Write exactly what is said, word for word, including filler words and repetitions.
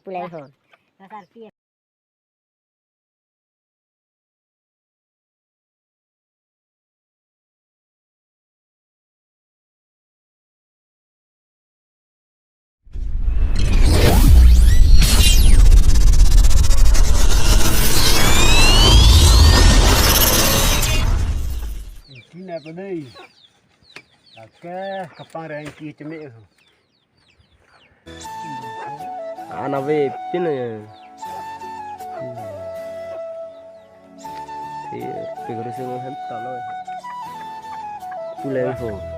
Puleng ho. Tina pa dei. Lake kapangreng ke cheme. Ana ve pin ya. Ti pegro se mo hem ta lo. Puleng ho.